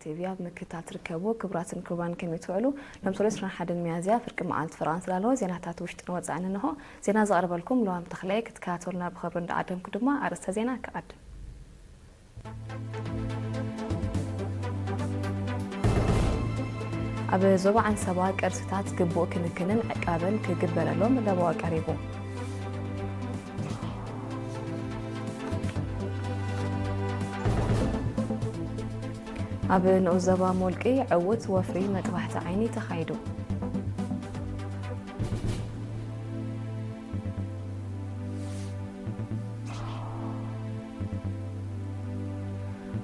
ቲቪ ኣብ ምክትታል ትርከቡ ክቡራትን ክቡራን ከመይ ትውዕሉ? ሎም ሰሉስ ዕስራን ሓደን ሚያዝያ ፍርቂ መዓልቲ ፍርቓን ስላሎ ዜናታት ውሽጥን ወጻእን እንሆ። ዜና ዘቕርበልኩም ለዋም ተኽላይ ክትከታተሉና ብኽብሪ እንዳዓደምኩ ድማ ኣርእስተ ዜና ክቐድም። ኣብ ዞባ ዓንሰባ ቅርስታት ግቡእ ክንክንን ዕቃበን ክግበረሎም ለበዋ ቀሪቡ። ኣብ ንኡስ ዞባ ሞልቂ ዕዉት ወፍሪ መጥባሕቲ ዓይኒ ተኻይዱ።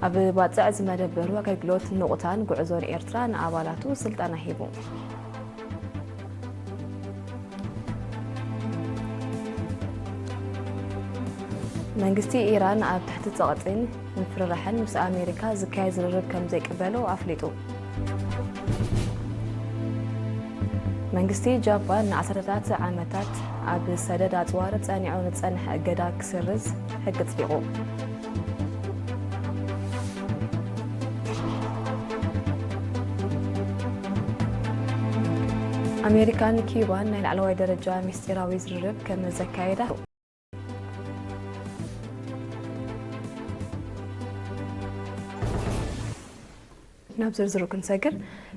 ኣብ ባጽዕ ዝመደበሩ ኣገልግሎት ንቑታን ጉዕዞን ኤርትራ ንኣባላቱ ስልጠና ሂቡ። መንግስቲ ኢራን ኣብ ትሕቲ ጸቕጢን ምፍርራሕን ምስ ኣሜሪካ ዝካየድ ዝርርብ ከም ዘይቅበሎ ኣፍሊጡ። መንግስቲ ጃፓን ንዓሰርተታት ዓመታት ኣብ ሰደድ ኣጽዋር ጸኒዑ ዝጸንሐ እገዳ ክስርዝ ሕጊ ኣጽዲቑ። ኣሜሪካን ኪዩባን ናይ ላዕለዋይ ደረጃ ምስጢራዊ ዝርርብ ከም ዘካየዳ። ናብ ዝርዝሩ ክንሰግር፣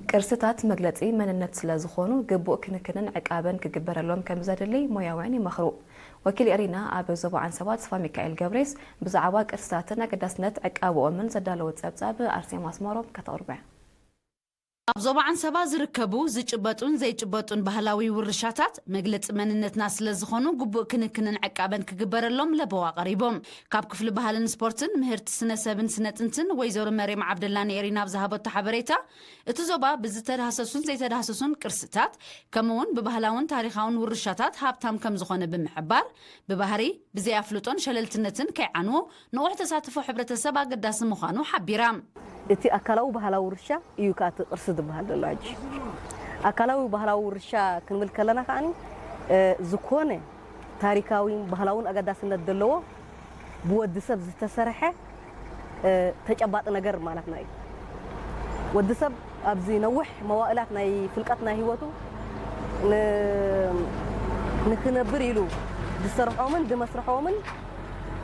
ቅርስታት መግለጺ መንነት ስለ ዝኾኑ ግቡእ ክንክንን ዕቃበን ክግበረሎም ከም ዘድሊ ሞያውያን ይመኽሩ። ወኪል ኤሪና ኣብ ዞባ ዓንሰባ ተስፋ ሚካኤል ገብሬስ ብዛዕባ ቅርስታትን ኣገዳስነት ዕቃብኦምን ዘዳለወ ጸብጻብ ኣርሴማ ኣስመሮም ከተቕርቦ እያ። ኣብ ዞባ ዓንሰባ ዝርከቡ ዝጭበጡን ዘይጭበጡን ባህላዊ ውርሻታት መግለጺ መንነትና ስለ ዝኾኑ ግቡእ ክንክንን ዕቃበን ክግበረሎም ለበዋ ቀሪቦም። ካብ ክፍሊ ባህልን ስፖርትን ምህርቲ ስነ ሰብን ስነ ጥንትን ወይዘሮ መርየም ዓብደላ ንኤሪና ኣብ ዝሃበቶ ሓበሬታ፣ እቲ ዞባ ብዝተዳህሰሱን ዘይተዳህሰሱን ቅርስታት ከምኡውን ብባህላውን ታሪኻውን ውርሻታት ሃብታም ከም ዝኾነ ብምሕባር፣ ብባህሪ ብዘይ ኣፍልጦን ሸለልትነትን ከይዓንዎ ንቑሕ ተሳትፎ ሕብረተሰብ ኣገዳሲ ምዃኑ ሓቢራ። እቲ ኣካላዊ ባህላዊ ውርሻ እዩ ከኣ እቲ ቅርሲ ዝበሃል ዘሎ። ሕጂ ኣካላዊ ባህላዊ ውርሻ ክንብል ከለና ከኣ ዝኾነ ታሪካዊን ባህላውን ኣገዳስነት ዘለዎ ብወዲ ሰብ ዝተሰርሐ ተጨባጢ ነገር ማለትና እዩ። ወዲ ሰብ ኣብዚ ነዊሕ መዋእላት ናይ ፍልቀት ናይ ህይወቱ ንክነብር ኢሉ ዝሰርሖምን ዝመስርሖምን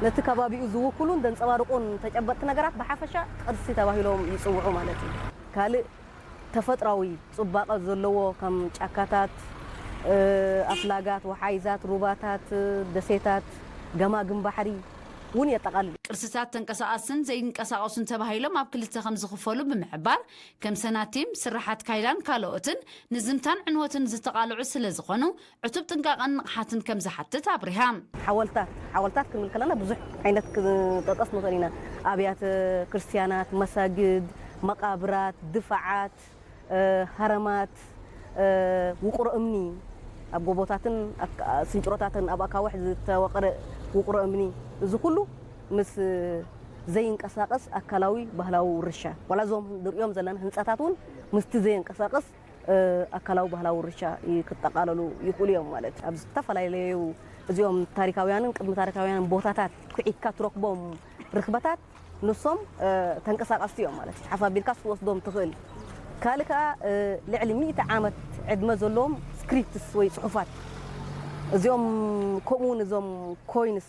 ነቲ ከባቢኡ ዝውክሉን ዘንጸባርቑን ተጨበጥቲ ነገራት ብሓፈሻ ቅርሲ ተባሂሎም ይጽውዑ ማለት እዩ። ካልእ ተፈጥራዊ ጽባቐ ዘለዎ ከም ጫካታት፣ ኣፍላጋት፣ ወሓይዛት፣ ሩባታት፣ ደሴታት፣ ገማግም ባሕሪ እውን የጠቓልል። ቅርስታት ተንቀሳቐስን ዘይንቀሳቐሱን ተባሂሎም ኣብ ክልተ ከም ዝኽፈሉ ብምሕባር፣ ከም ሰናቲም፣ ስርሓት ካይላን ካልኦትን ንዝምታን ዕንወትን ዝተቓልዑ ስለ ዝኾኑ ዕቱብ ጥንቃቐን ንቕሓትን ከም ዝሓትት ኣብሪሃ። ሓወልታት፣ ሓወልታት ክንብል ከለና ብዙሕ ዓይነት ክንጠቀስ ንኽእል ኢና። ኣብያተ ክርስትያናት፣ መሳግድ፣ መቓብራት፣ ድፋዓት፣ ሃረማት፣ ውቕሮ እምኒ፣ ኣብ ጎቦታትን ስንጭሮታትን ኣብ ኣካውሕ ዝተወቐረ ውቕሮ እምኒ፣ እዚ ኩሉ ምስ ዘይንቀሳቐስ ኣካላዊ ባህላዊ ውርሻ፣ ዋላ እዞም ንሪኦም ዘለና ህንፃታት እውን ምስቲ ዘየንቀሳቐስ ኣካላዊ ባህላዊ ውርሻ ክጠቓለሉ ይኽእሉ እዮም ማለት እዩ። ኣብ ዝተፈላለዩ እዚኦም ታሪካውያንን ቅድሚ ታሪካውያንን ቦታታት ኩዒትካ ትረክቦም ርክበታት ንሶም ተንቀሳቐስቲ እዮም ማለት እዩ። ሓፍ ኣቢልካ ክትወስዶም ትኽእል። ካልእ ከኣ ልዕሊ ሚእቲ ዓመት ዕድመ ዘለዎም ስክሪፕትስ ወይ ጽሑፋት፣ እዚኦም ከምኡ እውን እዞም ኮይንስ፣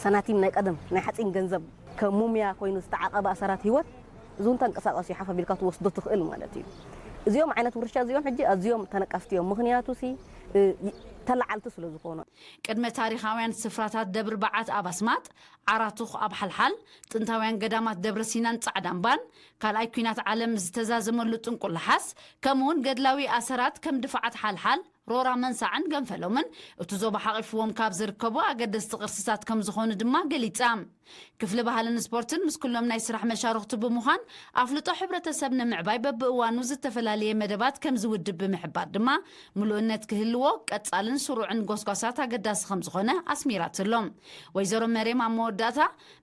ሰናቲም ናይ ቀደም ናይ ሓጺን ገንዘብ ከም ሙምያ ኮይኑ ዝተዓቐበ ኣሰራት ህይወት፣ እዚ እውን ተንቀሳቐሲ ሓፍ ኣቢልካ ትወስዶ ትኽእል ማለት እዩ። እዚኦም ዓይነት ውርሻ እዚኦም ሕጂ ኣዝዮም ተነቀፍቲ እዮም። ምኽንያቱ ሲ ተላዓልቲ ስለ ዝኾኑ። ቅድመ ታሪኻውያን ስፍራታት ደብሪ በዓት ኣብ ኣስማጥ፣ ዓራቱኽ ኣብ ሓልሓል፣ ጥንታውያን ገዳማት ደብረ ሲናን ጻዕዳ እምባን፣ ካልኣይ ኲናት ዓለም ዝተዛዘመሉ ጥንቁላሓስ፣ ከምኡውን ገድላዊ ኣሰራት ከም ድፋዓት ሓልሓል፣ ሮራ መንሳዕን ገንፈሎምን እቲ ዞባ ሓቒፍዎም ካብ ዝርከቡ ኣገደስቲ ቅርስታት ከም ዝኾኑ ድማ ገሊጻ። ክፍሊ ባህልን ስፖርትን ምስ ኩሎም ናይ ስራሕ መሻርኽቱ ብምዃን ኣፍልጦ ሕብረተሰብ ንምዕባይ በብእዋኑ ዝተፈላለየ መደባት ከም ዝውድብ ብምሕባር ድማ ምሉእነት ክህልዎ ቀጻልን ስሩዕን ጎስጓሳት ኣገዳሲ ከም ዝኾነ ኣስሚራትሎም። ወይዘሮ መርየም ኣብ መወዳእታ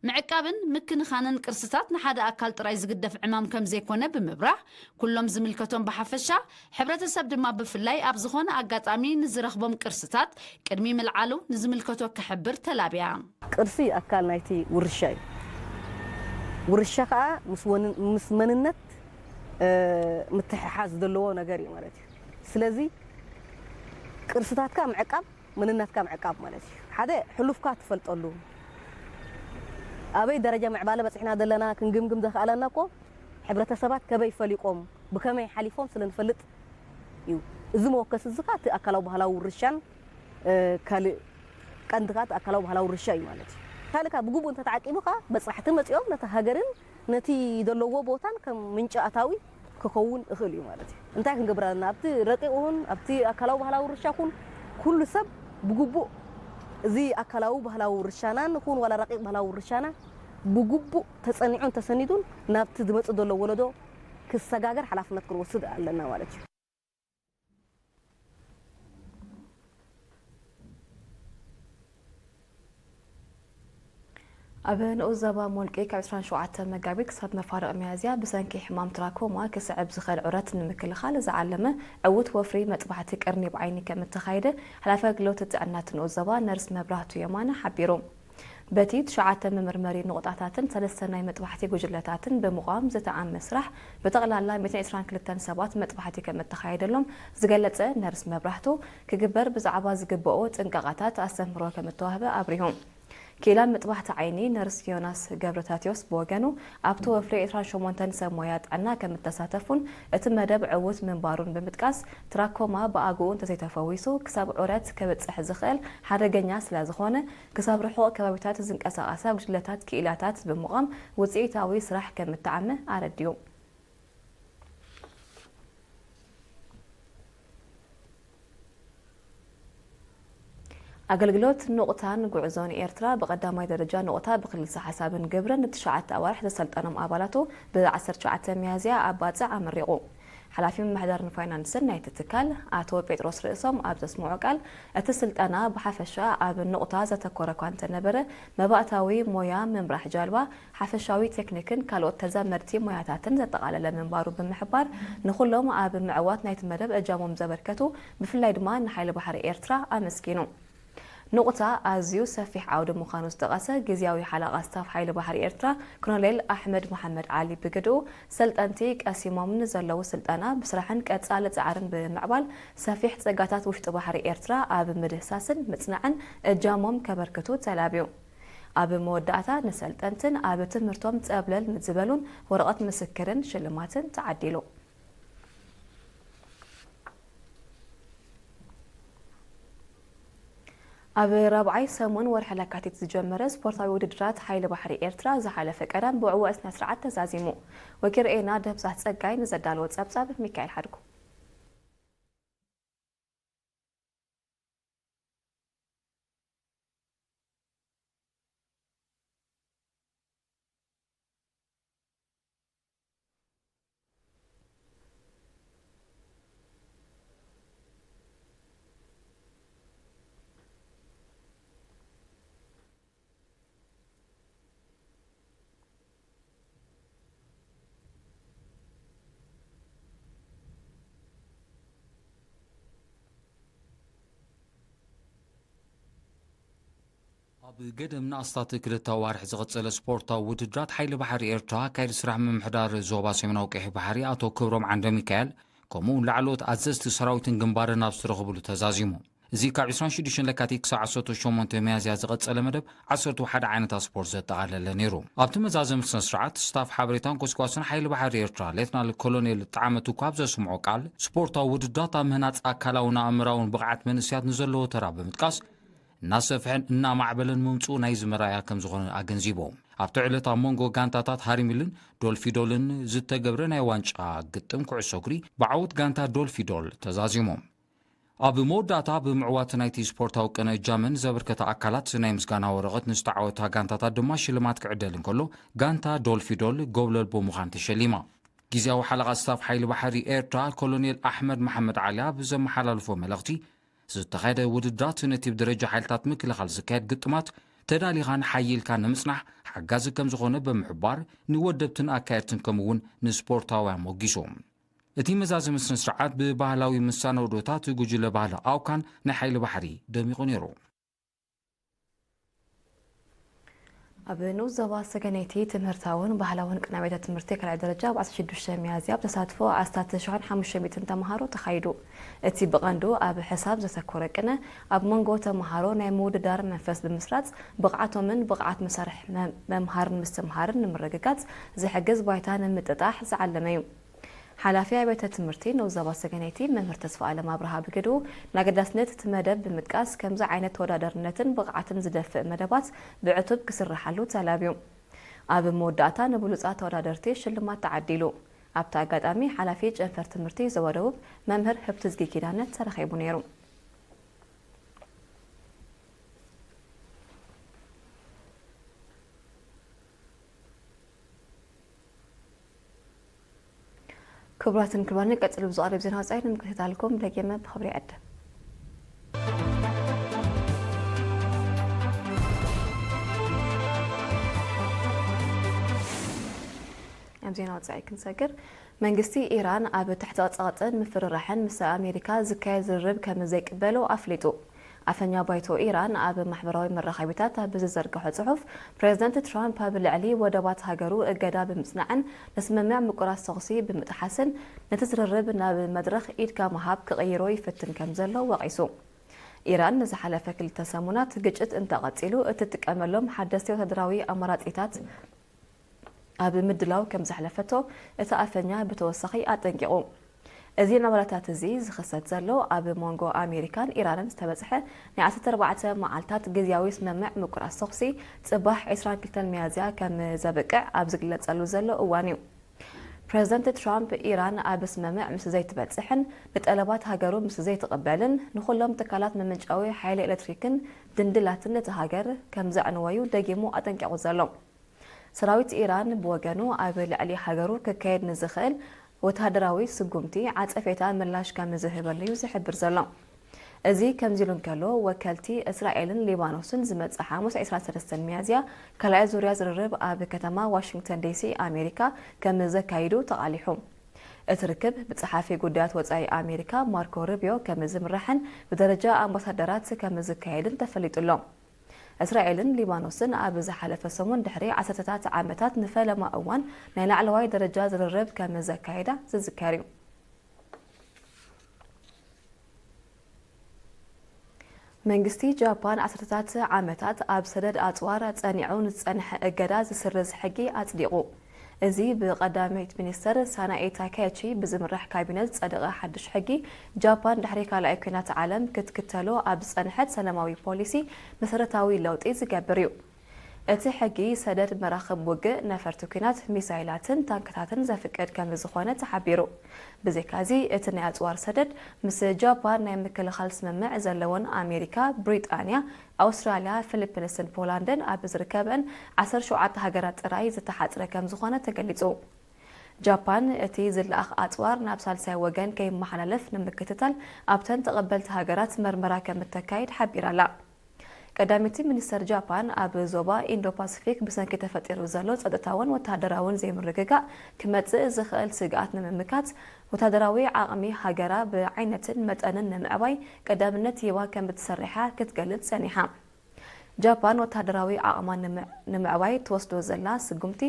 ምዕቃብን ምክንኻንን ቅርስታት ንሓደ ኣካል ጥራይ ዝግደፍ ዕማም ከም ዘይኮነ ብምብራህ ኩሎም ዝምልከቶም ብሓፈሻ ሕብረተሰብ ድማ ብፍላይ ኣብ ዝኾነ ኣጋጣሚ ንዝረኽቦም ቅርስታት ቅድሚ ምልዓሉ ንዝምልከቶ ክሕብር ተላብያ። ቅርሲ ኣካል ናይቲ ውርሻ እዩ። ውርሻ ከዓ ምስ ወንን-፣ ምስ መንነት፣ እ፣ ምትሕሓዝ ዘለዎ ነገር እዩ ማለት እዩ። ስለዚ ቅርስታትካ ምዕቃብ፣ መንነትካ ምዕቃብ ማለት እዩ። ሓደ ሕሉፍካ ትፈልጠሉ፣ ኣበይ ደረጃ ምዕባለ በፂሕና ዘለና ክንግምግም ዘኽኣለና እኮ ሕብረተሰባት ከበይ ፈሊቆም ብከመይ ሓሊፎም ስለ ንፈልጥ እዩ። እዚ መወከሲ እዚ ከዓ እቲ ኣካላዊ ባህላዊ ውርሻን፣ እ፣ ካልእ ቀንዲ ከዓ እቲ ኣካላዊ ባህላዊ ውርሻ እዩ ማለት እዩ። ካልእ ከዓ ብግቡእ እንተተዓቂቡ ከዓ በፃሕቲ መፂኦም ነቲ ሃገርን ነቲ ዘለዎ ቦታን ከም ምንጪ ኣታዊ ክኸውን እኽእል እዩ ማለት እዩ። እንታይ ክንገብር ኣለና? ኣብቲ ረቂቕ ይኹን ኣብቲ ኣካላዊ ባህላዊ ውርሻ ኩን ኩሉ ሰብ ብግቡእ እዚ ኣካላዊ ባህላዊ ውርሻና ንኹን ዋላ ረቂቕ ባህላዊ ውርሻና ብግቡእ ተጸኒዑን ተሰኒዱን ናብቲ ዝመጽእ ዘሎ ወለዶ ክሰጋገር ሓላፍነት ክንወስድ ኣለና ማለት እዩ። ኣብ ንኡስ ዞባ ሞልቂ ካብ ዕስራን ሸውዓተን መጋቢት ክሳብ መፋርቕ ሚያዝያ ብሰንኪ ሕማም ትራኮማ ክስዕብ ዝኽእል ዑረት ንምክልኻል ዝዓለመ ዕዉት ወፍሪ መጥባሕቲ ቀርኒ ብዓይኒ ከም እተኻየደ ሓላፊ ኣገልግሎት ጥዕና እቲ ንኡስ ዞባ ነርስ መብራህቱ የማነ ሓቢሩ። በቲ ትሽዓተ መመርመሪ ንቑጣታትን ሰለስተ ናይ መጥባሕቲ ጉጅለታትን ብምቋም ዝተዓመ ስራሕ ብጠቕላላ ሚእትን ዕስራን ክልተን ሰባት መጥባሕቲ ከም እተኻየደሎም ዝገለጸ ነርስ መብራህቱ፣ ክግበር ብዛዕባ ዝግበኦ ጥንቃቐታት ኣስተምህሮ ከም እተዋህበ ኣብሪሁ። ክኢላ መጥባሕቲ ዓይኒ ነርስ ዮናስ ገብረታቴዎስ ብወገኑ፣ ኣብቲ ወፍሪ ዕስራን ሸሞንተን ሰብ ሞያ ጥዕና ከም እተሳተፉን እቲ መደብ ዕዉት ምንባሩን ብምጥቃስ፣ ትራኮማ ብኣግኡ እንተዘይተፈዊሱ ክሳብ ዑረት ከብጽሕ ዝኽእል ሓደገኛ ስለ ዝኾነ፣ ክሳብ ርሑቕ ከባቢታት ዝንቀሳቐሳ ጉጅለታት ክኢላታት ብምቋም ውጽኢታዊ ስራሕ ከም እተዓመ ኣረዲኡ። ኣገልግሎት ኑቕታን ጉዕዞን ኤርትራ ብቐዳማይ ደረጃ ኑቕታ ብክልሰ ሓሳብን ግብርን ንትሽዓተ ኣዋርሕ ዘሰልጠኖም ኣባላቱ ብዓሰርተ ትሽዓተ ሚያዝያ ኣብ ባጽዕ ኣመሪቑ። ሓላፊ ምምሕዳርን ፋይናንስን ናይቲ ትካል ኣቶ ጴጥሮስ ርእሶም ኣብ ዘስምዖ ቃል፣ እቲ ስልጠና ብሓፈሻ ኣብ ኑቕታ ዘተኮረ እኳ እንተነበረ፣ መባእታዊ ሞያ ምምራሕ ጃልባ፣ ሓፈሻዊ ቴክኒክን ካልኦት ተዛመድቲ ሞያታትን ዘጠቓለለ ምንባሩ ብምሕባር፣ ንኹሎም ኣብ ምዕዋት ናይቲ መደብ እጃሞም ዘበርከቱ፣ ብፍላይ ድማ ንሓይሊ ባሕሪ ኤርትራ ኣመስጊኑ። ኑቕታ ኣዝዩ ሰፊሕ ዓውዲ ምዃኑ ዝጠቐሰ ግዝያዊ ሓለቓ ስታፍ ሓይሊ ባሕሪ ኤርትራ ኮሎኔል ኣሕመድ መሓመድ ዓሊ ብግድኡ፣ ሰልጠንቲ ቀሲሞም ንዘለዉ ስልጠና ብስራሕን ቀጻሊ ጻዕርን ብምምዕባል፣ ሰፊሕ ጸጋታት ውሽጢ ባሕሪ ኤርትራ ኣብ ምድህሳስን ምጽናዕን እጃሞም ከበርክቱ ተላብዩ። ኣብ መወዳእታ ንሰልጠንትን ኣብ ትምህርቶም ጸብለል ንዝበሉን ወረቐት ምስክርን ሽልማትን ተዓዲሉ። ኣብ ራብዓይ ሰሙን ወርሒ ለካቲት ዝጀመረ ስፖርታዊ ውድድራት ሓይሊ ባሕሪ ኤርትራ ዝሓለፈ ቀዳም ብዕዉዕ ስነ ስርዓት ተዛዚሙ። ወኪል ርኤና ደብሳስ ጸጋይ ንዘዳለዎ ጸብጻብ ሚካኤል ሓድጉ። ኣብ ገደም ንኣስታት ክልተ ኣዋርሕ ዝቐጸለ ስፖርታዊ ውድድራት ሓይሊ ባሕሪ ኤርትራ፣ ኣካየዲ ስራሕ ምምሕዳር ዞባ ሰሜናዊ ቀይሕ ባሕሪ ኣቶ ክብሮም ዓንደ ሚካኤል፣ ከምኡ እውን ላዕለዎት ኣዘዝቲ ሰራዊትን ግንባርን ኣብ ዝተረኸብሉ ተዛዚሙ። እዚ ካብ ዕስራን ሽዱሽተን ለካቲት ክሳብ ዓሰርተ ሸሞንተ ሚያዝያ ዝቐጸለ መደብ ዓሰርተ ሓደ ዓይነታት ስፖርት ዘጠቓለለ ነይሩ። ኣብቲ መዛዘሚ ስነ ስርዓት፣ ስታፍ ሓበሬታን ጎስጓስን ሓይሊ ባሕሪ ኤርትራ ሌትናል ኮሎኔል ጣዕመ ትኳ ኣብ ዘስምዖ ቃል፣ ስፖርታዊ ውድድራት ኣብ ምህናጽ ኣካላውን ኣእምራውን ብቕዓት መንእሰያት ንዘለዎ ተራ ብምጥቃስ፣ እናሰፍሐን እናማዕበለን ምምጽኡ ናይዚ መርኣያ ከም ዝኾነ ኣገንዚቦም። ኣብቲ ዕለት ኣብ መንጎ ጋንታታት ሃሪሚልን ዶልፊዶልን ዝተገብረ ናይ ዋንጫ ግጥም ኩዕሶ እግሪ፣ ብዓወት ጋንታ ዶልፊዶል ተዛዚሞም። ኣብ መወዳእታ፣ ብምዕዋት ናይቲ ስፖርታዊ ቅነ እጃመን ዘበርከታ ኣካላት ናይ ምስጋና ወረቐት ንዝተዓወታ ጋንታታት ድማ ሽልማት ክዕደል እንከሎ፣ ጋንታ ዶልፊዶል ጎብለል ብምዃን ተሸሊማ። ግዝያዊ ሓለቓ ስታፍ ሓይሊ ባሕሪ ኤርትራ ኮሎኔል ኣሕመድ መሓመድ ዓሊ ኣብ ዘመሓላልፎ መልእኽቲ፣ ዝተኻየደ ውድድራት ነቲ ብደረጃ ሓይልታት ምክልኻል ዝካየድ ግጥማት ተዳሊኻን ሓይልካን ንምጽናሕ ሓጋዚ ከም ዝኾነ ብምሕባር፣ ንወደብትን ኣካየድትን ከምኡ እውን ንስፖርታውያን ሞጊሱ። እቲ መዛዘሚ ስነ ስርዓት ብባህላዊ መሰናዶታት ጉጅለ ባህሊ ኣውካን ናይ ሓይሊ ባሕሪ ደሚቑ ነይሩ። ኣብ ንኡስ ዞባ ሰገነይቲ ትምህርታውን ባህላውን ቅነ ቤተ ትምህርቲ ካልኣይ ደረጃ ኣብ ዓሰርተ ሽዱሽተ ሚያዝያ ብተሳትፎ ኣስታት ሸሕን ሓሙሽተ ሚእትን ተምሃሮ ተኻይዱ። እቲ ብቐንዱ ኣብ ሕሳብ ዘተኮረ ቅነ፣ ኣብ መንጎ ተምሃሮ ናይ ምውድዳር መንፈስ ብምስራጽ፣ ብቕዓቶምን ብቕዓት መሳርሒ መ-፣ መምሃርን ምስትምሃርን ንምርግጋጽ ዝሕግዝ ባይታ ንምጥጣሕ ዝዓለመ እዩ። ሓላፊ ኣብያተ ትምህርቲ ንኡስ ዞባ ሰገነይቲ መምህር ተስፋኣለም ኣብርሃ ብግድኡ፣ ንኣገዳስነት እቲ መደብ ብምጥቃስ፣ ከምዚ ዓይነት ተወዳዳርነትን ብቕዓትን ዝደፍእ መደባት ብዕቱብ ክስርሓሉ ተላብዩ። ኣብ መወዳእታ ንብሉጻት ተወዳደርቲ ሽልማት ተዓዲሉ። ኣብቲ ኣጋጣሚ ሓላፊ ጨንፈር ትምህርቲ ዞባ ደቡብ መምህር ህብትዝጊ ኪዳነ ተረኺቡ ነይሩ። ክቡራትን ክቡራንን፣ ቀጺሉ ብዝቐርብ ዜና ወጻኢ ንምክትታልኩም ደጊመ ብኽብሪ ይዕድም። ኣብ ዜና ወጻኢ ክንሰግር፣ መንግስቲ ኢራን ኣብ ትሕቲ ጸቕጥን ምፍርራሕን ምስ ኣሜሪካ ዝካየድ ዝርርብ ከም ዘይቅበሎ ኣፍሊጡ። ኣፈኛ ባይቶ ኢራን ኣብ ማሕበራዊ መራኸቢታት ኣብ ዝዘርግሖ ጽሑፍ፣ ፕሬዝደንት ትራምፕ ኣብ ልዕሊ ወደባት ሃገሩ እገዳ ብምጽናዕን ንስምምዕ ምቁራጽ ተኹሲ ብምጥሓስን ነቲ ዝርርብ ናብ መድረኽ ኢድካ ምሃብ ክቕይሮ ይፍትን ከም ዘሎ ወቒሱ። ኢራን ንዝሓለፈ ክልተ ሰሙናት ግጭት እንተቐጺሉ እትጥቀመሎም ሓደስቲ ወታደራዊ ኣማራጺታት ኣብ ምድላው ከም ዘሕለፈቶ እቲ ኣፈኛ ብተወሳኺ ኣጠንቂቑ። እዚ ናብራታት እዚ ዝኽሰት ዘሎ ኣብ መንጎ ኣሜሪካን ኢራንን ዝተበጽሐ ናይ ዓሰርተ ኣርባዕተ መዓልታት ግዝያዊ ስምምዕ ምቁራጽ ተኹሲ ጽባሕ ዕስራን ክልተን ሚያዝያ ከም ዘብቅዕ ኣብ ዝግለጸሉ ዘሎ እዋን እዩ። ፕሬዝደንት ትራምፕ ኢራን ኣብ ስምምዕ ምስ ዘይትበጽሕን ንጠለባት ሃገሩ ምስ ዘይትቕበልን ንኹሎም ትካላት ምምንጫዊ ሓይሊ ኤሌክትሪክን ድንድላትን እቲ ሃገር ከም ዘዕንወዩ ደጊሙ ኣጠንቂቑ ዘሎ። ሰራዊት ኢራን ብወገኑ ኣብ ልዕሊ ሃገሩ ክካየድ ንዝኽእል ወተሃደራዊ ስጉምቲ ዓጸፌታ ምላሽ ከም ዝህበሉ እዩ ዝሕብር ዘሎ። እዚ ከምዚ ኢሉ እንከሎ፣ ወከልቲ እስራኤልን ሊባኖስን ዝመጽእ ሓሙስ ዕስራን ሰለስተን ሚያዝያ ካልኣይ ዙርያ ዝርርብ ኣብ ከተማ ዋሽንግተን ዲሲ ኣሜሪካ ከም ዘካይዱ ተቓሊሑ። እቲ ርክብ ብጸሓፊ ጉዳያት ወጻኢ ኣሜሪካ ማርኮ ሩቢዮ ከም ዝምራሕን ብደረጃ ኣምባሳደራት ከም ዝካየድን ተፈሊጡ ኣሎ። እስራኤልን ሊባኖስን ኣብ ዝሓለፈ ሰሙን ድሕሪ ዓሰርተታት ዓመታት ንፈለማ እዋን ናይ ላዕለዋይ ደረጃ ዝርርብ ከም ዘካየዳ ዝዝከር እዩ። መንግስቲ ጃፓን ዓሰርተታት ዓመታት ኣብ ሰደድ ኣጽዋር ጸኒዑ ንዝጸንሐ እገዳ ዝስርዝ ሕጊ ኣጽዲቑ። እዚ ብቀዳመይቲ ሚኒስተር ሳናኤ ታካያቺ ብዝምራሕ ካቢነ ዝጸደቐ ሓድሽ ሕጊ፣ ጃፓን ድሕሪ ካልኣይ ኲናት ዓለም ክትክተሎ ኣብ ዝጸንሐት ሰላማዊ ፖሊሲ መሰረታዊ ለውጢ ዝገብር እዩ። እቲ ሕጊ ሰደድ መራኽብ ውግእ፣ ነፈርቲ ኲናት፣ ሚሳይላትን ታንክታትን ዘፍቅድ ከም ዝኾነ ተሓቢሩ። ብዘይካዚ፣ እቲ ናይ ኣጽዋር ሰደድ ምስ ጃፓን ናይ ምክልኻል ስምምዕ ዘለወን ኣሜሪካ፣ ብሪጣንያ፣ ኣውስትራልያ፣ ፊሊፒንስን ፖላንድን ኣብ ዝርከበን ዓሰርተ ሸውዓተ ሃገራት ጥራይ ዝተሓጽረ ከም ዝኾነ ተገሊጹ። ጃፓን፣ እቲ ዝለኣኽ ኣጽዋር ናብ ሳልሳይ ወገን ከይመሓላለፍ ንምክትታል ኣብተን ተቐበልቲ ሃገራት መርመራ ከም እተካይድ ሓቢራ ኣላ። ቀዳመይቲ ሚኒስተር ጃፓን፣ ኣብ ዞባ ኢንዶ ፓሲፊክ ብሰንኪ ተፈጢሩ ዘሎ ጸጥታውን ወተሃደራውን ዘይምርግጋእ ክመጽእ ዝኽእል ስግኣት ንምምካት፣ ወተሃደራዊ ዓቕሚ ሃገራ ብዓይነትን መጠንን ንምዕባይ ቀዳምነት ሂባ ከም እትሰርሕ ክትገልጽ ጸኒሓ። ጃፓን ወተሃደራዊ ዓቕማ ንምዕ-፣ ንምዕባይ ትወስዶ ዘላ ስጉምቲ፣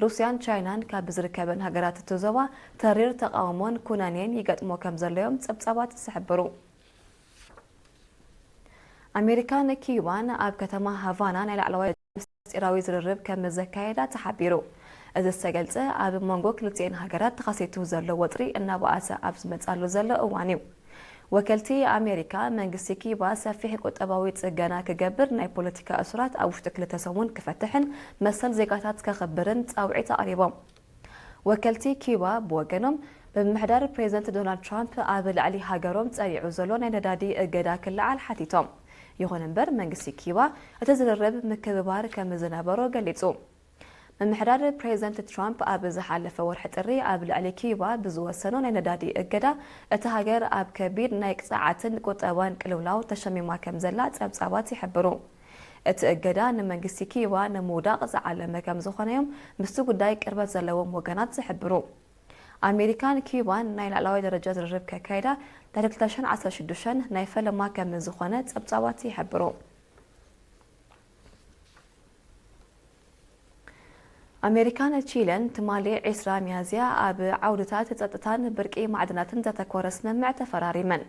ሩስያን ቻይናን ካብ ዝርከበን ሃገራት እቲ ዞባ ተሪር ተቓውሞን ኩነኔን ይገጥሞ ከም ዘሎ እዮም ጸብጻባት ዝሕብሩ። ኣሜሪካን ኪዩባን ኣብ ከተማ ሃቫና ናይ ላዕለዋይ ምስጢራዊ ዝርርብ ከም ዘካየዳ ተሓቢሩ። እዚ ዝተገልጸ ኣብ መንጎ ክልቲኤን ሃገራት ተኸሲቱ ዘሎ ወጥሪ እናበኣሰ ኣብ ዝመጻሉ ዘሎ እዋን እዩ። ወከልቲ ኣሜሪካ፣ መንግስቲ ኪዩባ ሰፊሕ ቁጠባዊ ጽገና ክገብር፣ ናይ ፖለቲካ እሱራት ኣብ ውሽጢ ክልተ ሰሙን ክፈትሕን መሰል ዜጋታት ከኽብርን ጻውዒት ኣቕሪቦም። ወከልቲ ኪዩባ ብወገኖም፣ ብምምሕዳር ፕሬዝደንት ዶናልድ ትራምፕ ኣብ ልዕሊ ሃገሮም ጸኒዑ ዘሎ ናይ ነዳዲ እገዳ ክለዓል ሓቲቶም። ይኹን እምበር፣ መንግስቲ ኪዩባ እቲ ዝርርብ ምክብባር ከም ዝነበሮ ገሊጹ። ምምሕዳር ፕሬዝደንት ትራምፕ ኣብ ዝሓለፈ ወርሒ ጥሪ ኣብ ልዕሊ ኪዩባ ብዝወሰኖ ናይ ነዳዲ እገዳ፣ እታ ሃገር ኣብ ከቢድ ናይ ጸዓትን ቁጠባን ቅልውላው ተሸሚማ ከም ዘላ ጸብጻባት ይሕብሩ። እቲ እገዳ ንመንግስቲ ኪዩባ ንምውዳቕ ዝዓለመ ከም ዝኾነ እዮም ምስቲ ጉዳይ ቅርበት ዘለዎም ወገናት ዝሕብሩ። ኣሜሪካን ኪዩባን ናይ ላዕለዋይ ደረጃ ዝርርብ ከካይዳ ድሕሪ ክልተ ሽሕን ዓሰርተ ሽዱሽተን ናይ ፈለማ ከም ዝኾነ ጸብጻባት ይሕብሩ። ኣሜሪካን ቺለን ትማሊ ዕስራ ሚያዝያ ኣብ ዓውድታት ጸጥታን ብርቂ ማዕድናትን ዘተኮረ ስምምዕ ተፈራሪመን።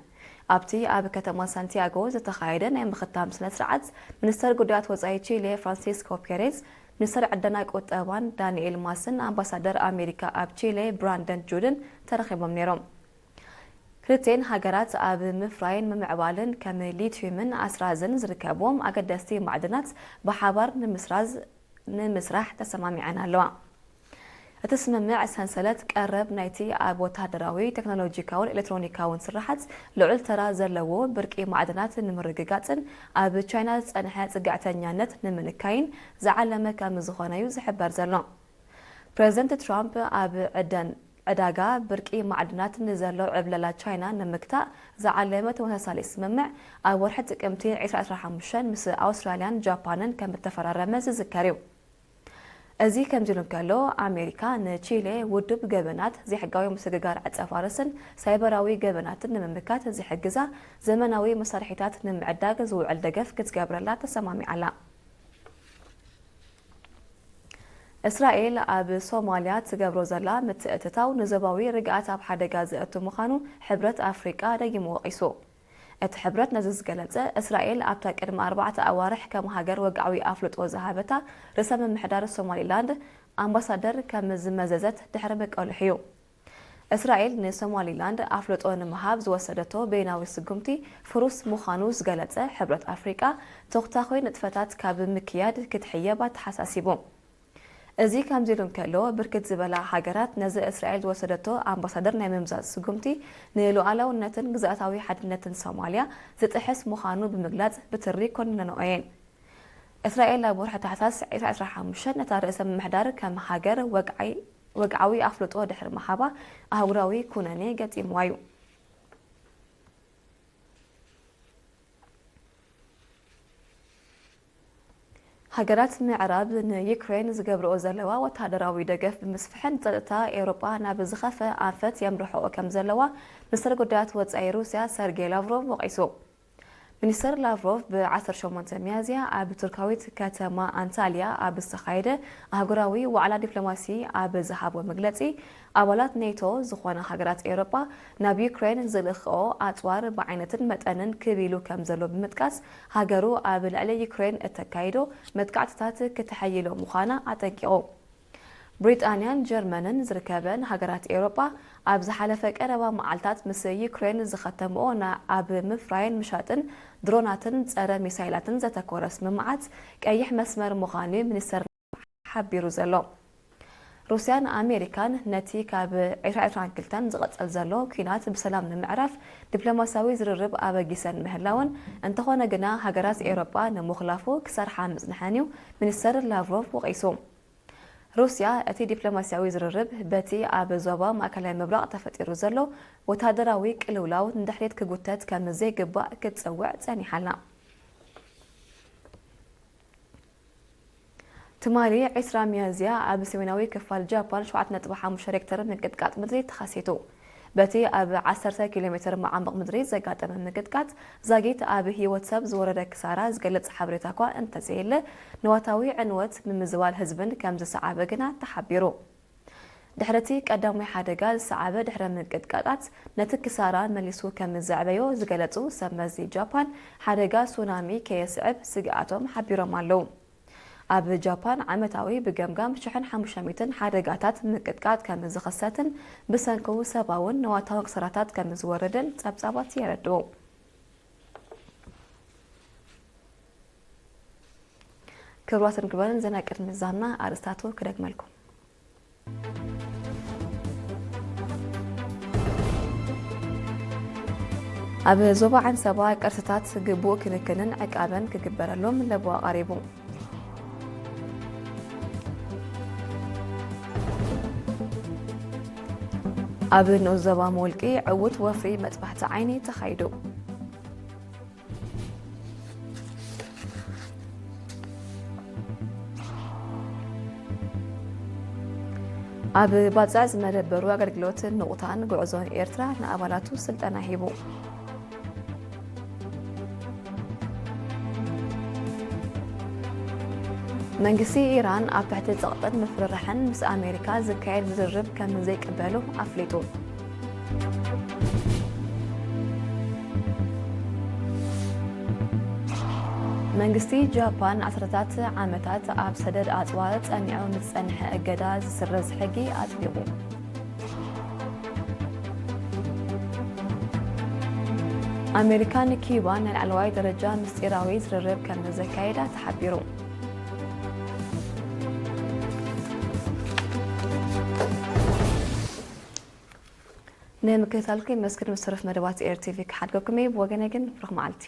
ኣብቲ ኣብ ከተማ ሳንቲያጎ ዝተኻየደ ናይ ምኽታም ስነ ስርዓት፣ ሚኒስተር ጉዳያት ወጻኢ ቺሌ ፍራንሲስኮ ፔሬዝ፣ ሚኒስተር ዕደና ቁጠባን ዳንኤል ማስን ኣምባሳደር ኣሜሪካ ኣብ ቺሌ ብራንደን ጁድን ተረኺቦም ነይሮም። ክልቴን ሃገራት ኣብ ምፍራይን ምምዕባልን ከም ሊትዩምን ኣስራዝን ዝርከብዎም ኣገደስቲ ማዕድናት ብሓባር ንምስራዝ፣ ንምስራሕ ተሰማሚዐን ኣለዋ። እቲ ስምምዕ ሰንሰለት ቀረብ ናይቲ ኣብ ወተሃደራዊ፣ ቴክኖሎጂካውን ኤሌክትሮኒካውን ስርሓት ልዑል ተራ ዘለዎ ብርቂ ማዕድናት ንምርግጋጽን ኣብ ቻይና ዝጸንሐ ጽግዕተኛነት ንምንካይን ዝዓለመ ከም ዝኾነ እዩ ዝሕበር ዘሎ። ፕሬዚደንት ትራምፕ ኣብ ዕደን ዕዳጋ ብርቂ ማዕድናት ንዘሎ ዕብለላ ቻይና ንምግታእ ዝዓለመ ተመሳሳሊ ስምምዕ ኣብ ወርሒ ጥቅምቲ ዕስራ ዕስራ ሓሙሽተ ምስ ኣውስትራልያን ጃፓንን ከም እተፈራረመ ዝዝከር እዩ። እዚ ከምዚ ኢሉ እንከሎ፣ ኣሜሪካ ንቺሌ ውዱብ ገበናት፣ ዘይሕጋዊ ምስግጋር ዕጸ ፋርስን ሳይበራዊ ገበናትን ንምምካት ዝሕግዛ ዘመናዊ መሳርሒታት ንምዕዳግ ዝውዕል ደገፍ ክትገብረላ ተሰማሚዓላ። እስራኤል ኣብ ሶማልያ ትገብሮ ዘላ ምትእትታው ንዞባዊ ርግኣት ኣብ ሓደጋ ዘእቱ ምዃኑ ሕብረት ኣፍሪቃ ደጊሙ ወቒሱ። እቲ ሕብረት ነዚ ዝገለጸ፣ እስራኤል ኣብታ ቅድሚ ኣርባዕተ ኣዋርሕ ከም ሃገር ወግዓዊ ኣፍልጦ ዝሃበታ ርእሰ ምምሕዳር ሶማሊላንድ ኣምባሳደር ከም ዝመዘዘት ድሕሪ ምቅልሑ እዩ። እስራኤል ንሶማሊላንድ ኣፍልጦ ንምሃብ ዝወሰደቶ በይናዊ ስጉምቲ ፍሩስ ምዃኑ ዝገለጸ ሕብረት ኣፍሪቃ፣ ተኹታኹይ ንጥፈታት ካብ ምክያድ ክትሕየብ ኣተሓሳሲቡ። እዚ ከምዚ ኢሉ እንከሎ፣ ብርክት ዝበላ ሃገራት ነዚ እስራኤል ዝወሰደቶ ኣምባሳደር ናይ ምምዛዝ ስጉምቲ ንሉዓላውነትን ግዝኣታዊ ሓድነትን ሶማልያ ዝጥሕስ ምዃኑ ብምግላጽ ብትሪ ኮኒነንኦ እየን። እስራኤል ኣብ ወርሒ ታሕሳስ ዕስራ ዕስራ ሓሙሽተ ነታ ርእሰ ምምሕዳር ከም ሃገር ወግዓዊ ኣፍልጦ ድሕሪ ምሃባ ኣህጉራዊ ኩነኔ ገጢምዋ እዩ። ሃገራት ምዕራብ ንዩክሬን ዝገብርኦ ዘለዋ ወተሃደራዊ ደገፍ ብምስፍሕን ጸጥታ ኤውሮጳ ናብ ዝኸፍአ ኣንፈት የምርሕኦ ከም ዘለዋ ሚኒስተር ጉዳያት ወጻኢ ሩስያ ሰርጌይ ላቭሮቭ ወቒሱ። ሚኒስተር ላቭሮቭ ብ ዓሰርተ ሸሞንተ ሚያዝያ ኣብ ቱርካዊት ከተማ ኣንታልያ ኣብ ዝተኻየደ ኣህጉራዊ ዋዕላ ዲፕሎማሲ ኣብ ዝሃቦ መግለጺ፣ ኣባላት ኔቶ ዝኾና ሃገራት ኤውሮጳ ናብ ዩክሬን ዝልእኽኦ ኣጽዋር ብዓይነትን መጠንን ክብ ኢሉ ከም ዘሎ ብምጥቃስ፣ ሃገሩ ኣብ ልዕሊ ዩክሬን እተካይዶ መጥቃዕትታት ክተሐይሎ ምዃና ኣጠንቂቑ። ብሪጣንያን ጀርመንን ዝርከበን ሃገራት ኤውሮጳ ኣብ ዝሓለፈ ቀረባ መዓልታት ምስ ዩክሬን ዝኸተምኦ ና-፣ ኣብ ምፍራይን ምሻጥን ድሮናትን ጸረ ሚሳይላትን ዘተኮረ ስምምዓት ቀይሕ መስመር ምዃኑ ሚኒስተር ሓቢሩ ዘሎ። ሩስያን ኣሜሪካን ነቲ ካብ ዕስራ ዕስራን ክልተን ዝቕጽል ዘሎ ኲናት ብሰላም ንምዕራፍ ዲፕሎማስያዊ ዝርርብ ኣበጊሰን ምህላወን፣ እንተኾነ ግና ሃገራት ኤውሮጳ ንምኹላፉ ክሰርሓ ምጽንሐን እዩ ሚኒስተር ላቭሮቭ ወቒሱ። ሩስያ እቲ ዲፕሎማስያዊ ዝርርብ በቲ ኣብ ዞባ ማእከላይ ምብራቕ ተፈጢሩ ዘሎ ወተሃደራዊ ቅልውላው ንድሕሪት ክጉተት ከም ዘይግባእ ክትጸውዕ ጸኒሓ ኣላ። ትማሊ ዕስራ ሚያዝያ ኣብ ሰሜናዊ ክፋል ጃፓን ሸውዓተ ነጥቢ ሓሙሽተ ሬክተር ምንቅጥቃጥ ምድሪ ተኸሲቱ። በቲ ኣብ ዓሰርተ ኪሎ ሜትር መዓሙቕ ምድሪ ዘጋጠመ ምንቅጥቃጥ ዛጊት ኣብ ህይወት ሰብ ዝወረደ ክሳራ ዝገልጽ ሓበሬታ እኳ እንተዘየለ፣ ንዋታዊ ዕንወት ምምዝባል ህዝብን ከም ዝሰዓበ ግና ተሓቢሩ። ድሕሪ እቲ ቀዳማይ ሓደጋ ዝሰዓበ ድሕረ ምንቅጥቃጣት ነቲ ክሳራ መሊሱ ከም ዘዕበዮ ዝገለጹ ሰብ መዚ ጃፓን፣ ሓደጋ ሱናሚ ከየስዕብ ስግኣቶም ሓቢሮም ኣለዉ። ኣብ ጃፓን ዓመታዊ ብገምጋም ሽሕን ሓሙሽተ ሚእትን ሓደጋታት ምንቅጥቃጥ ከም ዝኽሰትን ብሰንኩ ሰብኣውን ንዋታውን ክሳራታት ከም ዝወርድን ጸብጻባት የረድኡ። ክቡራትን ክቡራንን፣ ዜና ቅድሚ ምዛምና ኣርእስታቱ ክደግመልኩም። ኣብ ዞባ ዓንሰባ ቅርስታት ግቡእ ክንክንን ዕቃበን ክግበረሎም ለበዋ ቀሪቡ። ኣብ ንኡስ ዞባ መወልቂ ዕዉት ወፍሪ መጥባሕቲ ዓይኒ ተኻይዱ። ኣብ ባጽዕ ዝመደበሩ ኣገልግሎት ንቑታን ጉዕዞን ኤርትራ ንኣባላቱ ስልጠና ሂቡ። መንግስቲ ኢራን ኣብ ትሕቲ ጸቕጥን ምፍርራሕን ምስ ኣሜሪካ ዝካየድ ዝርርብ ከም ዘይቅበሉ ኣፍሊጡ። መንግስቲ ጃፓን ንዓሰርተታት ዓመታት ኣብ ሰደድ ኣጽዋር ጸኒዑ ንዝጸንሐ እገዳ ዝስረዝ ሕጊ ኣጽዲቑ። ኣሜሪካን ኪዩባን ናይ ላዕለዋይ ደረጃ ምስጢራዊ ዝርርብ ከም ዘካየዳ ተሓቢሩ። ንምክትታልኩም የመስግን። ምስ ተረፍ መደባት ኤር ቲቪ ክሓድገኩም እየ። ብወገነ ግን ብሩኽ መዓልቲ።